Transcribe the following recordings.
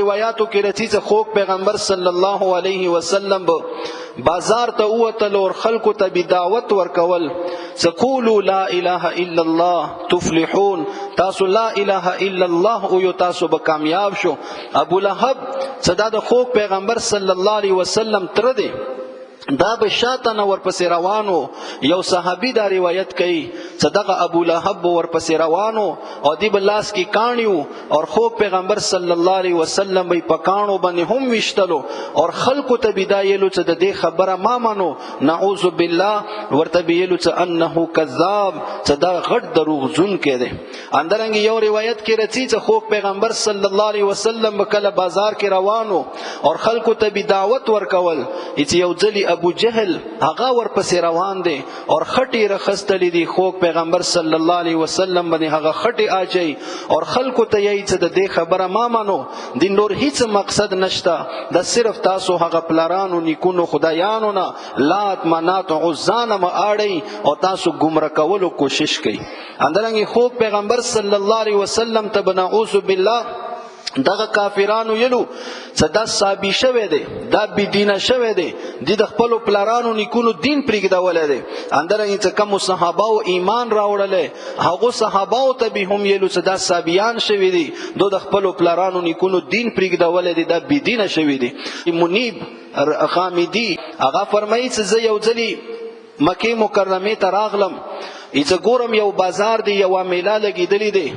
روایاتو کې راځي چې خوږ پیغمبر صلی الله علیه وسلم به بازار ته ووتل او خلکو ته به دعوت ورکول چې قولوا لا اله الا الله تفلحون، تاسو لا اله الا الله او یو تاسو به کامیاب شو. ابو لهب چې دا د خوږ پیغمبر صلی الله علیه وسلم تر دی، دا به شاته نه ورپسې روانو. یو صحابي دا روایت کوي چې دغه ابو لهب به ورپسې روانو او دی به لاس کې کاڼي وو، او خوږ پیغمبر صلی الله علیه وسلم به په کاڼو باندې هم ویشتلو او خلکو ته به دا ویلو چې د دې خبره ما منو، نعوذ بالله، ورته به ویلو چې انه کذاب، چې دا غټ دروغجن کې دی. اندرنګ یو روایت کې رچی چې خوږ پیغمبر صلی الله علیه وسلم به کله بازار کې روانو او خلکو ته به دعوت ورکول، چې یو ځلی ابو جهل هغه ورپسې روان دی او خټي رخستلې دي، خوږ پیغمبر صلی الله علیه وسلم باندې هغه خټي اچي او خلکو ته یې چې د دې خبره ما منو، د نور هیڅ مقصد نشته، د صرف تاسو هغه پلارانو نیکونو خدایانو نه لات منات عزا نه اړي او تاسو گمراه کولو کوشش کوي. اندرنګ خوږ پیغمبر صلی الله علیه وسلم ته نعوذ بالله دغه کافرانو یلو چې دا صابي شوی دی، دا بی دینه شوی دی، د خپل پلارانو نیکونو دین پرېږدولی دی. اندرنګ چې کوم صحابه او ایمان راوړل، هغه صحابه او ته به هم یلو چې دا صابیان شوی دی، دو د خپل پلارانو نیکونو دین پرېږدولی دی، دا بی دینه شوی دی. منیب غامدی هغه فرمایي چې زه یو ځلی مکه مکرمه ته راغلم، ایڅ ګورم یو بازار دی، یو میله لګیدلی دی،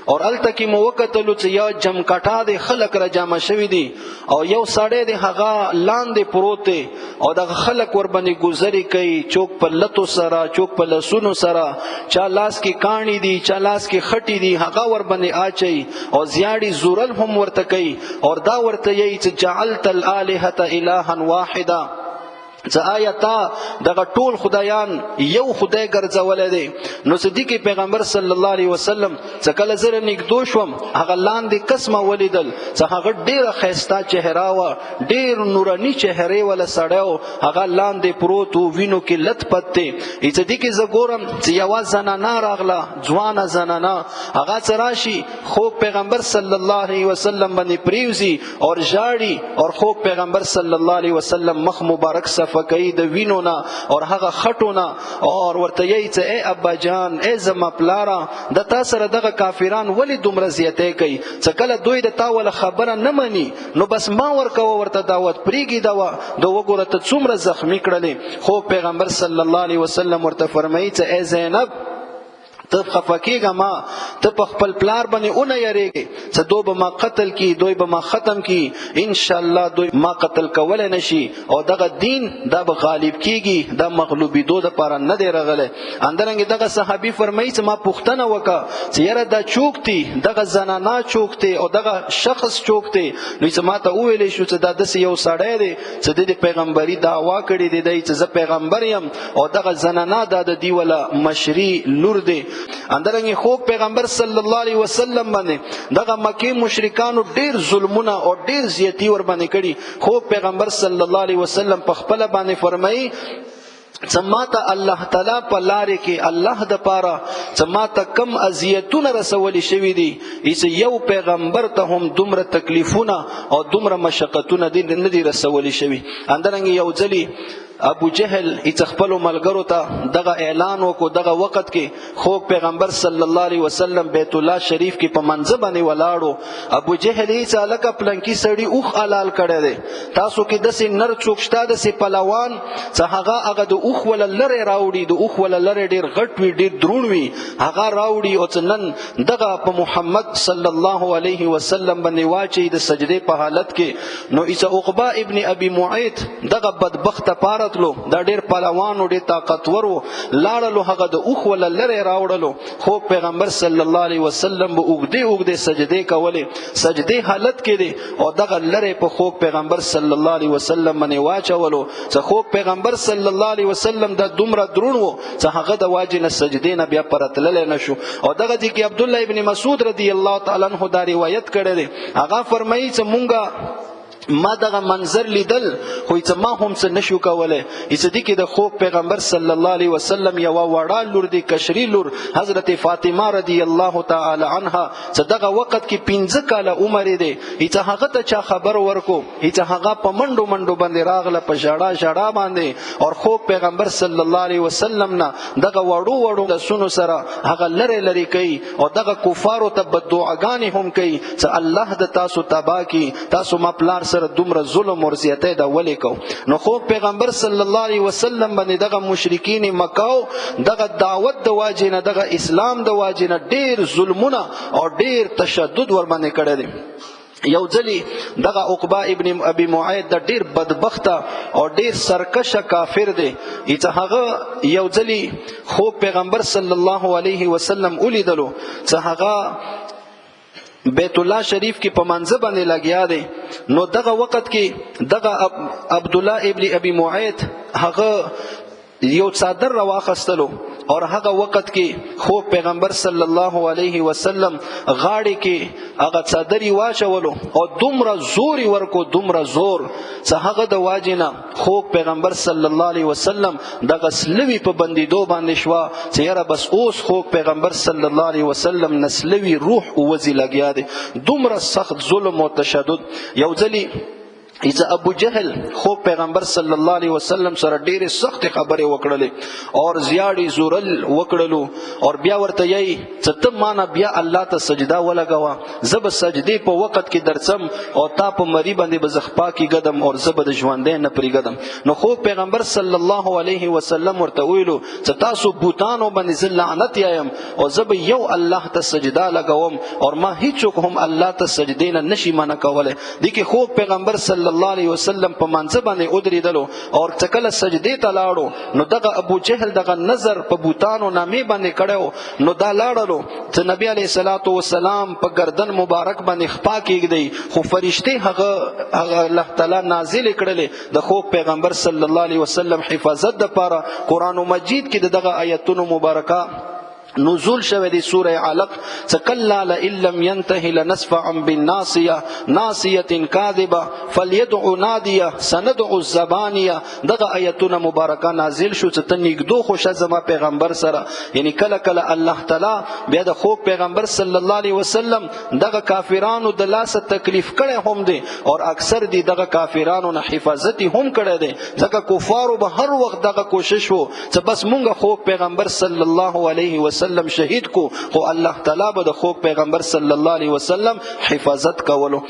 او الته کې مو وکتلو چې یو جمکټا دی، خلک را جمع شوي دي او یو سړی دی هغه لاندې پروت دی او دغه خلک ور باندې گذري کوي، چوک په لتو سره، چوک په لسونو سره، چا لاس کې کاڼي دي، چا لاس کې خټي دي، هغه ور باندې اچي او زیاړي زورل هم ورته کوي او دا ورته یی چې جعلت الالهه الها واحده، چې آیا تا دغه ټول خدایان یو خدای ګرځولې دی؟ نو صدیق پیغمبر صلی الله علیه وسلم چې کله زره نږدو شوم، هغه لاندې قسمه ولیدل چې هغه ډیره ښایسته چهره وه، ډیر نورانی چهره ولا سړی و، هغه لاندې پروت و، وینو کې لت پت دی. چې دې کې زه ګورم چې یوه زنانه راغله، ځوانه زنانه، هغه څه راشي خو پیغمبر صلی الله علیه وسلم باندې پریوزي اور ژاړي اور خو پیغمبر صلی الله علیه وسلم مخ مبارک صفه کوي د وینو نه اور هغه خټو نه اور ورته یې چې اے ابا جان، اے زما پلارا، د تا سره دغه کافران ولی دومره زیاته کوي؟ چې کله دوی د تا ولا خبره نه مني نو بس ما ورکوه ورته دعوت، پریږي دوا د وګوره ته څومره زخمی کړلې. خو پیغمبر صلی الله علیه وسلم ورته فرمایي چې اے زینب، ته خفه کېږه ما، ته په خپل پلار باندې اونه یریږي چې دوی به ما قتل کی، دوی به ما ختم کی، ان شاء الله دوی ما قتل کولای نشي او دغه دین دا به غالب کیږي، دا مغلوبي دو د پاره نه دی راغلی. اندرنګ دغه صحابي فرمایي چې ما پوښتنه وکړه چې یاره دا چوک دی، دغه زنانا چوک دی او دغه شخص چوک دی؟ نو چې ما ته وویل شو چې دا داسې یو سړی دی چې د پیغمبري دعوا کړې دی، چې زه پیغمبر یم او دغه زنانا دا د دی ولا مشری لور دی. اندرنګ خو پیغمبر صلی الله علیه وسلم باندې دغه مکی مشرکانو ډیر ظلمونه او ډیر زیاتی ور باندې کړي. خو پیغمبر صلی الله علیه وسلم په خپل باندې فرمایي چې ماته الله تعالی په لارې کې الله د پاره چې ماته کم اذیتونه رسولې شوې دي، هیڅ یو پیغمبر ته هم دومره تکلیفونه او دومره مشقتونه دي نه دي رسولې شوي. اندرنګ یو ځلی ابو جهل هیڅ خپل ملګرو ته دغه اعلان وکړو. دغه وخت کې خو پیغمبر صلی الله علیه وسلم بیت الله شریف کې په منځ باندې ولاړو. ابو جهل هیڅ الکه پلنکی سړی اوخ حلال کړی دی، تاسو کې دسې نر څوک شته، دسې پلوان چې هغه هغه د اوخ ول لره راوړي، د اوخ ول لره ډیر غټ وي، ډیر درون وي، هغه راوړي او چې نن دغه په محمد صلی الله علیه وسلم باندې واچي د سجدې په حالت کې. نو ایسه عقبه ابن ابي معيط دغه بدبخت پارتلو، دا ډیر پهلوانو، ډیر طاقتور وو، لاړلو هغه د اوخ ول لره راوړلو. خو پیغمبر صلی الله علیه وسلم به اوږدې اوږدې سجدې کولې، سجدې حالت کې دی او دغه لره په خوږ پیغمبر صلی الله علیه وسلم باندې واچولو چې خوږ پیغمبر صلی الله علیه وسلم د دومره درون وو چې هغه د واجب نه سجدې نه بیا پرتلل نه شو. او دغه دي کې عبد الله ابن مسعود رضی الله تعالی عنہ دا روایت کړی دی، هغه فرمایي چې مونږه ما دغه منظر لیدل، خو چې ما هم څه نشو کولای. چې دې کې د خوږ پیغمبر صلی الله علیه وسلم یو وړه لور دی، کشری لور حضرت فاطمه رضی الله تعالی عنها، چې دغه وخت کې 5 کاله عمر دی. چې هغه ته چا خبر ورکو، چې هغه په منډو منډو باندې راغله، په ژړا ژړا باندې، او خوږ پیغمبر صلی الله علیه وسلم نه دغه وړو وړو لاسونو سره هغه لری لری کوي، او دغه کفارو ته بددعاګانې هم کوي چې الله د تاسو تبا کی، تاسو ما پلار سره دومره ظلم او زیاتی دا ولې کو. نو خو پیغمبر صلی الله علیه وسلم باندې دغه مشرکین مکه دغه دعوت د واجې نه، دغه اسلام د واجې نه ډیر ظلمونه او ډیر تشدد ور باندې کړی دی. یو ځلی دغه عقبه ابن ابي معيط د ډیر بدبخته او ډیر سرکشه کافر دی. چې هغه یو ځلی خو پیغمبر صلی الله علیه وسلم ولیدلو چې هغه بیت الله شریف کې په منځ باندې لګیا دی. نو دغه وخت کې دغه عبد الله ابن ابي معيط هغه یو څادر راواخستلو، اور هغه وخت کې خو پیغمبر صلی الله علیه وسلم غاړې کې هغه څادري واچولو، او دومره زور ورکو، دومره زور چې هغه د واجنه خو پیغمبر صلی الله علیه وسلم دغه سلوي په بندیدو باندې شوا، چې یاره بس اوس خو پیغمبر صلی الله علیه وسلم نسلوي روح ووځي لګیا دی. دومره سخت ظلم او تشدد. یو ځلی چې ابو جهل خو پیغمبر صلی الله علیه وسلم سره ډېرې سخت خبرې وکړلې اور زیاړې زورل وکړلو، اور بیا ورته یی چې ته مانه بیا الله ته سجده ولګوه، زه به سجدې په وخت کې درڅم او تا په مری باندې به زه خپا کې ګدم اور زه به د ژوندې نه پرې ګدم. نو خو پیغمبر صلی الله علیه وسلم ورته ویلو چې تاسو بوتانو باندې زه لعنت یم او زه به یو الله ته سجده لګوم اور ما هیڅوک هم الله ته سجدې نه نشي منع کولی. دې کې خو پیغمبر صلی الله علیه وسلم په منځ باندې ودریدلو اور چې کله سجدې ته لاړو، نو دغه ابو جهل دغه نظر په بوتانو نامې باندې کړو. نو دا لاړلو چې نبی علیه الصلاۃ والسلام په گردن مبارک باندې خپا کېږدي، خو فرشتي هغه الله تعالی نازل کړلې د خو پیغمبر صلی الله علیه وسلم حفاظت د پاره. قران مجید کې دغه آیتونو مبارکه نزول شوه دی، سوره علق، چې کلا لئن لم ينتهي لنسفعا بالناصيه ناصيه كاذبه فليدع ناديه سندع الزبانيه. دغه آیتونه مبارکه نازل شو چې ته نږدو خو شه زما پیغمبر سره. یعنی کله کله الله تعالی بیا د خو پیغمبر صلی الله علیه وسلم دغه کافرانو د لاسه تکلیف کړي هم دي، اور اکثر دی دغه کافرانو نه حفاظت هم کړي دي، ځکه کفارو به هر وخت دغه کوشش وو چې بس مونږ خو پیغمبر صلی الله علیه وسلم شهید کو، خو الله تعالی به د خوږ پیغمبر صلی الله علیه وسلم حفاظت کولو.